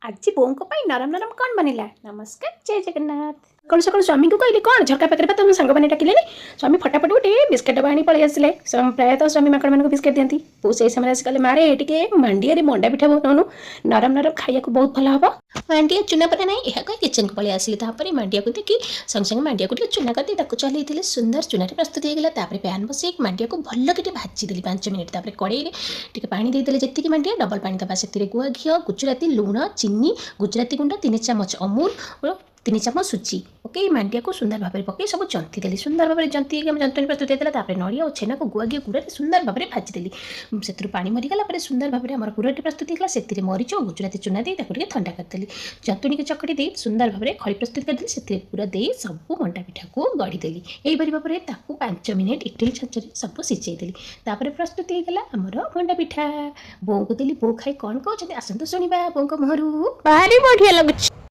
ଆଜି ବୋଉଙ୍କ ପାଇଁ ନରମ ନରମ କ'ଣ ବନିଲା? ନମସ୍କାର, ଜୟ ଜଗନ୍ନାଥ। ସକାଳୁ ସକାଳୁ ସ୍ୱାମୀଙ୍କୁ କହିଲି, କ'ଣ ଝରକା ପାଖରେ ବା ତମ ସାଙ୍ଗମାନେ ଡାକିଲେଣି। ସ୍ୱାମୀ ଫଟାଫଟ ଗୋଟେ ବିସ୍କେଟ୍ ଡବା ଆଣି ପଳେଇ ଆସିଲେ। ପ୍ରାୟତଃ ସ୍ୱାମୀ ମାଙ୍କଡ଼ମାନଙ୍କୁ ବିସ୍କେଟ୍ ଦିଅନ୍ତି। ବୋଉ ସେଇ ସମୟରେ ଆସି କହିଲେ, ମାରେ, ଟିକେ ମାଣ୍ଡିଆରେ ମଣ୍ଡା ପିଠା ବନଉନୁ, ନରମ ନରମ, ଖାଇବାକୁ ବହୁତ ଭଲ ହବ। ମାଣ୍ଡିଆ ଚୁନା ପରା ନାହିଁ। ଏହା କହି କିଚେନ୍କୁ ପଳେଇ ଆସିଲି। ତାପରେ ମାଣ୍ଡିଆକୁ ଦେଖି ସଙ୍ଗେ ସଙ୍ଗେ ମାଣ୍ଡିଆକୁ ଟିକେ ଚୁନା କରିଦେଇ ତାକୁ ଚଲେଇଥିଲି। ସୁନ୍ଦର ଚୁନାଟେ ପ୍ରସ୍ତୁତ ହେଇଗଲା। ତାପରେ ପ୍ୟାନ୍ ବସେଇକି ମାଣ୍ଡିଆକୁ ଭଲ କି ଟିକେ ଭାଜିଦେଲି 5 ମିନିଟ୍। ତାପରେ କଡ଼େଇରେ ଟିକେ ପାଣି ଦେଇଦେଲେ। ଯେତିକି ମାଣ୍ଡିଆ, ଡବଲ ପାଣି ଦେବା। ସେଥିରେ ଗୁଆ ଘିଅ, ଗୁଜୁରାତି, ଲୁଣ, ଚିନି, ଗୁଜୁରାତି ଗୁଣ୍ଡ 3 ଚାମଚ, ଅମୁଲ ଓ 3 ଚାମଚ ସୁଜି ପକେଇ ମାଣ୍ଡିଆକୁ ସୁନ୍ଦର ଭାବରେ ପକେଇ ସବୁ ଜନ୍ତି ଦେଲି। ସୁନ୍ଦର ଭାବରେ ଜନ୍ତି ହେଇକି ଆମ ଜନ୍ତୁଣି ପ୍ରସ୍ତୁତ ହେଇଥିଲା। ତାପରେ ନଡ଼ିଆ ଓ ଛେନାକୁ ଗୁଆ ଘିଅ ଗୁଡ଼ରେ ସୁନ୍ଦର ଭାବରେ ଭାଜିଦେଲି। ସେଥିରୁ ପାଣି ମରିଗଲା ପରେ ସୁନ୍ଦର ଭାବରେ ଆମର ପୁରଟି ପ୍ରସ୍ତୁତ ହେଇଗଲା। ସେଥିରେ ମରିଚ ଓ ଗୁଜୁରାତି ଚୁନା ଦେଇ ତାକୁ ଟିକେ ଥଣ୍ଡା କରିଦେଲି। ଜନ୍ତୁଣିକୁ ଚକଟି ଦେଇ ସୁନ୍ଦର ଭାବରେ ଖଳି ପ୍ରସ୍ତୁତ କରିଦେଲି। ସେଥିରେ ପୁର ଦେଇ ସବୁ ମଣ୍ଡା ପିଠାକୁ ଗଢ଼ିଦେଲି। ଏହିପରି ଭାବରେ ତାକୁ 5 ମିନିଟ୍ ଇଟିଲି ଛାଞ୍ଚରେ ସବୁ ସିଝେଇ ଦେଲି। ତାପରେ ପ୍ରସ୍ତୁତ ହେଇଗଲା ଆମର ମଣ୍ଡା ପିଠା। ବୋଉଙ୍କୁ ଦେଲି। ବୋଉ ଖାଇ କ'ଣ କହୁଛନ୍ତି, ଆସନ୍ତୁ ଶୁଣିବା ବୋଉଙ୍କ ମୁହଁରୁ। ଭାରି ବଢିଆ ଲାଗୁଛି।